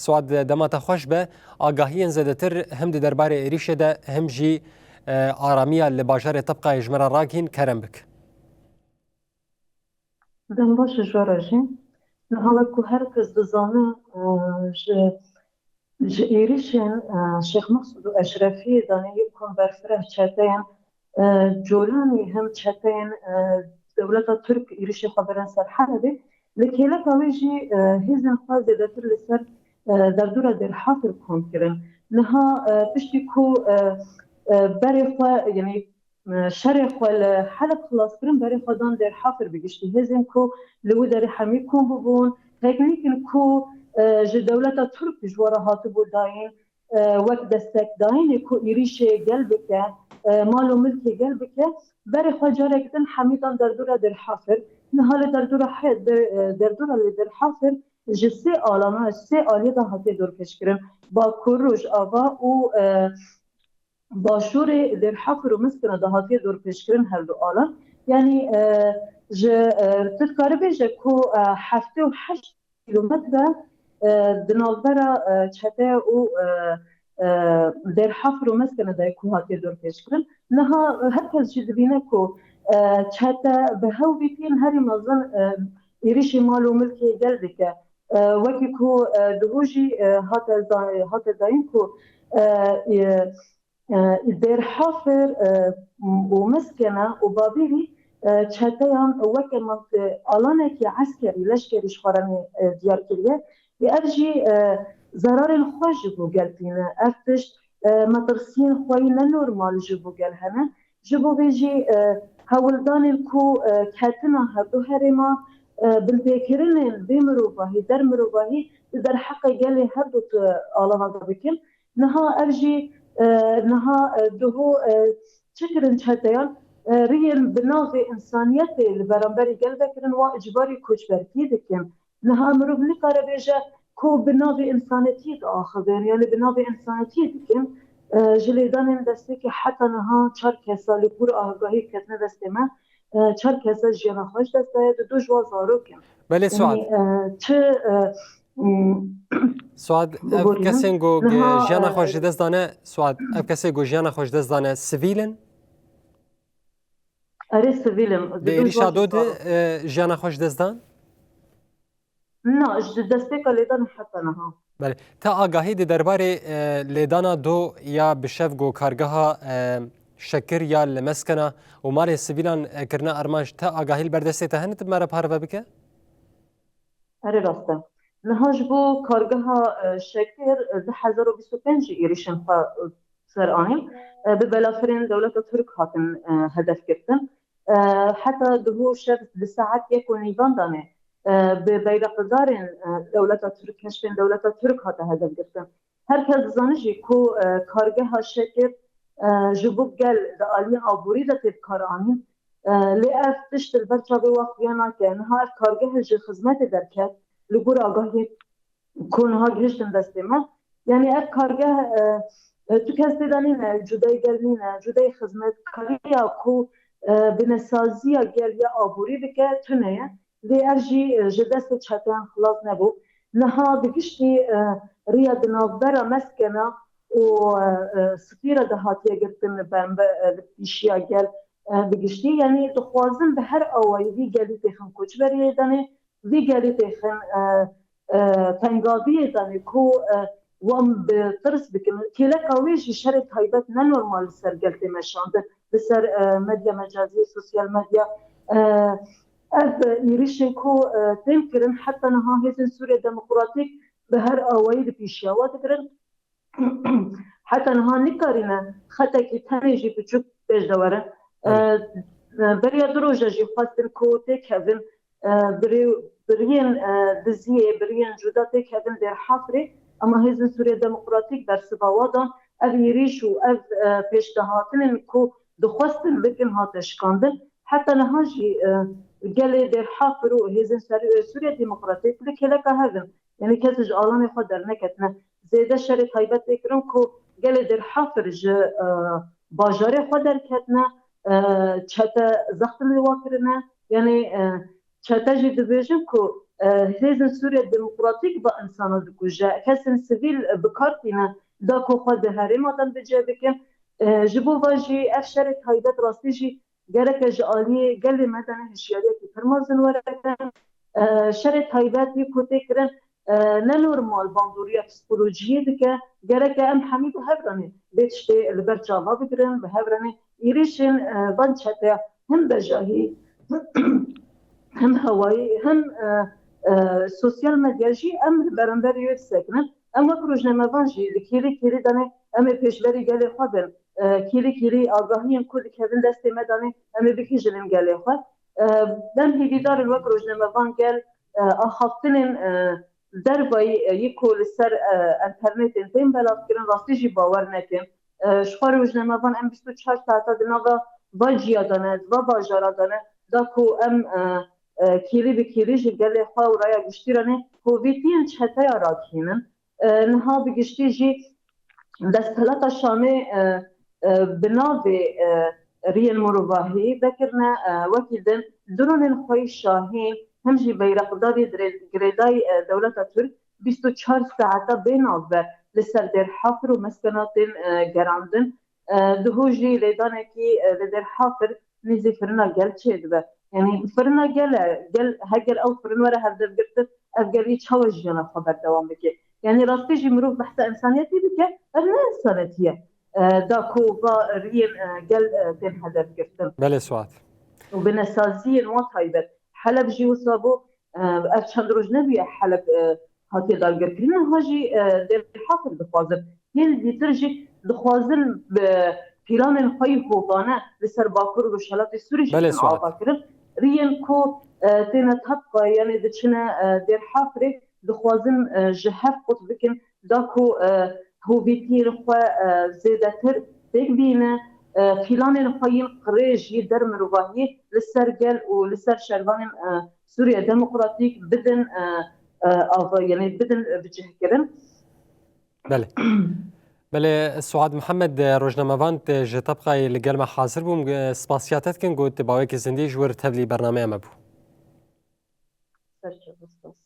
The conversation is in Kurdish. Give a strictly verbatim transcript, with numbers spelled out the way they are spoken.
Suad, dema te xweş be. Agahiyên zêdetir him di derbarê êrîşê de, him jî, e, aramiya li bajarê Tebqayê ji me re ragihîn, kerem bik. Dem baş ji we re jî. Niha wek ku her kes dizane, e, ji, ji êrîşên, e, Şêx Mexsûd û Eşrefiyê danê yê ku berfireh çeteyên, e, Colanî hem çeteyên, e, dewleta Tirk êrîşê xwe birin ser Helebê. Li kêleka wê jî, e, hêzên xwe zêdetir li ser, e, derdora Dêrhafir kom kirin. Niha, e, piştî ku, e, e, berê xwe, yanî, e, şerê xwe li Heleb xilas kirin, berê xwe dan Dêrhafir bi giştî. Hêzên ku li wî derê hemî kom bûbûn, teknîkên ku, e, ji dewleta Tirk ji we re hatibû dayîn, e, wek destekdayînê ku êrîşê gel bike, e, mal û milkê gel bike, berê xwe carek din hemî dan derdora Dêrhafir. Niha li derdora he-, de-, e, derdora li Dêrhafir ji sê alana, ji sê aliyê de hatiye dorpêçkirin. Bakur, Rojava û, e, Başûrê Dêrhafir û Miskina de hatiye dorpêçkirin her du alan. Yanî, e, ji, e, tu dikarî bêje ku, e, heftê û heşt kîlometre, e, di navbera, e, çete û, e, e, Dêrhafir û Miskina de ku hatiye dorpêçkirin. Niha, e, her kes jî dibîne ku, e, çete bi hew bîtiyên herî mezin, e, êrîşî mal û milkê gel dike. E, wekî ku, e, duhû jî, e, hate za-, hate dayîn ku, e, e, e, Dêrhafir, e, û Miskene û Babîrî, e, çeteyan weke mat-, e, alanekî eskerî, leşkerî ji xwe re, e, diyar kiriye. Ê ev jî, e, zerarên xwe ji bo gel tîne. Ev tişt, e, metirsiyên xweyî ne normal ji bo gel hene. Ji bo vê jî, e, hewldanên ku, e, ketina hevdu herêma, e, binpêkirinên bê mirovahî, der mirovahî di derheqê gelê hevdu tu alana de bikin. Niha ev jî, e, niha, e, duhû, e, çi kirin çeteyan, e, riyên bi navê însaniyetê li beramberî gel vekirin, wan icbarî koçberkî dikin. Niha mirov nikare bêje ku bi navê însanetiyê diaxivin, yanî bi navê însanetiyê dikin. E, ji lêdanên destpêkê heta niha çar kesa li gor agahî ketine destê me, e, çar kesa jiyana xwe ji dest daye, di du ji wan zarok in. Belê, Suad. Yanî, e, çi, e, m, Suad, ev Biborînin. Kesên ku Niha, jiyana e, xwe ji dest dane, Suad, ev kesê ku jiyana xwe ji dest dane, sivîl in? Erê, sivîl in. Di Di du êrîşa ciwan do de, zarok. E, jiyana xwe ji dest dan? Na, ji destpêka lêdanê heta niha. Belê. Te agahî di derbarê, e, lêdana do ya bi şev ku kargeha, e, Şekir ya li Meskena û malên sivîlan, e, kirine armanc, te agahî li ber destê te hene, tu bi me re parve bike? Erê, rast e. Niha ji bo kargeha, e, Şekir, e, du hezar û bîst û pênc jî êrîşên xwe, e, ser anîn. E, bi belafirên dewleta Tirk hatin, e, hedef girtin. E, heta duhû şev di saet yek û nîvan danê, e, bi beyreqdarên, e, dewleta Tirk, keşfên dewleta Tirk hate hedef girtin. Her kes dizane jî ku, e, kargeha Şekir, e, ji bo gel di aliyê aborî de tê bi kar anîn. E, lê ev tişt li ber çavê wan xuya nake. Niha ev kargeh ji xizmetê derket, li gor agahiyê ku niha gihiştin destê me. Yanî ev kargeh, e, e, tu kes tê de nîne, cudayê gel nîne, cudayê xizmetkariya ku, e, binesaziya gel ya aborî bike, tune ye. Lê ev jî, e, ji destê çeteyan xilas nebû. Niha bi giştî, e, riya di navbera Meskena û, e, e, Sifîra de hatiye girtin li bembe-, e, li pêşiya gel, e, bi giştî. Yanî dixwazin bi her awayî vî gelî têxin koçberiyê danê, vî gelî têxin, e, e, tengaviyê danê ku, e, wan bi tirs bikin. Kêleka wê jî şerê taybet ne normal li ser gel tê meşandin. Li ser, e, medya mecazî, sosyal medya, e, ev êrîşên ku, e, tên kirin, heta niha hêzên Sûriye Demokratîk bi her awayî li pêşiya wa digirin. Heta niha nikarîne xetekî tenê jî biçûk pêş de were. E, Belê. e, beriya du roja jî xwestin ku têkevin, e, birê-, biriyên, e, diziyê, biriyên cuda têkevin Dêrhafirê, ama hêzên Sûriye Demokratîk bersiva wa dan, ev êrîş û ev, e, pêşnehatinên ku dixwestin bikin hate şikandin. Heta niha jî, e, gelê Dêrhafir û hêzên Ser-, Sûriye Demokratîk li kêleka hev in. Yanî kes ji alanê xwe derneketine. Zêde şerê taybet tê kirin ku gelê Dêrhafir ji, e, bajarê xwe derketine, e, çete zextê li wan kirine. Yanî, e, çete jî dibêjin ku E, Hêzên Sûriye Demokratîk va insana dikuje. Kesên sivîl, e, bi kar tîne da ku xwe di herêma de bicih bikin. E, ji bo va jî ev şerê taybet rastî jî gereke ji aliyê gelê me de ne hişyariyekî pir mezin were. E, şerê taybet yê ku tê kirin, e, ne normal bandoriya psîkolojiyê dike. Gereke em hemî bi hev re ne vê tiştê li ber çava bigirin, bi hev re ne êrîşên, e, van çeteya him bejahî, him hewayî, him, e, e, sosyal medya jî em li beramberî wê disekinin. Em wek rojnamevan jî di kêlî kêlî de ne em ê pêşberî gelê xwe bin. E, kêlî kêlî agahiyên ku dikevin destê me de ne em ê bigihîjin gelê xwe. E, em hêvîdar in wek rojnamevan gel, e, axaftinên, e, dervayî, e, yê ku li ser, e, enternetên tên belavkirin rastî jî bawer nekin. E, ji xwe rojnamevan em bîst û çar saeta di nava va ciya de ne, di va bajara de ne, da ku em, e, e, kêlî bi kêlî ji gelê xwe û raya giştî re ne hovîtiyên çeteya rakînin. E, niha bi giştî jî desthilata Şamê, e, e, bi navê, e, riyên mirovahî vekirine, e, wekî din dronên xwe yî Şahîn, him jî beyreqdarî dirê-, girêdayî, e, dewleta Tirk bîst û çar saeta bê navber li ser Dêr Hafir û meskenatên, e, gerandin. E, diho jî lêdanekî, e, li Dêr Hafir nêzî firina gel çêdibe. Yanî firina gel e, gel, heger ew firin were hevdevgirtin, ev gel yê çawa jiyana xwe berdewam bike? Yanî rastî jî mirov behsa însaniyetê bike, ev ne însanetî ye. E, da ku va riyên, e, gel, e, tên hedefgirtin. Belê Suat. Û bi nesaziyên wan taybet. Heleb jî wisa bû, e, ev çend roj nebûye Heleb, e, hatiye dagirkirin, niha jî, e, Dêr Hafir dixwazin. Yên dîtir jî dixwazin bi planên xwe yî hovane li ser Bakur û Rojhelatê Sûrî jî Belê, bin Suat. Ava kirin. Riyên ku, e, têne Tapqayê, yanî diçine, e, Dêr Hafirê, dixwazin, e, ji hev qut bikin, da ku, e, hovîtiyên xwe, e, zêdetir pêk bîne, e, planên xwe yên qirêj yê der mirovahiyê li ser gel û li ser şervanên, e, Sûriye Demokratîk bidin, e, e, ava, yanî bidin, e, bicihkirin. Belê. Belê, Suad Mihemed, e, rojnamevan, e, ji Tapqayê li gel me hazir bûm. E, spasiya te dikin, got, bawekî zindî ji wir tevlî bernameya me bû. Ser çava, spas.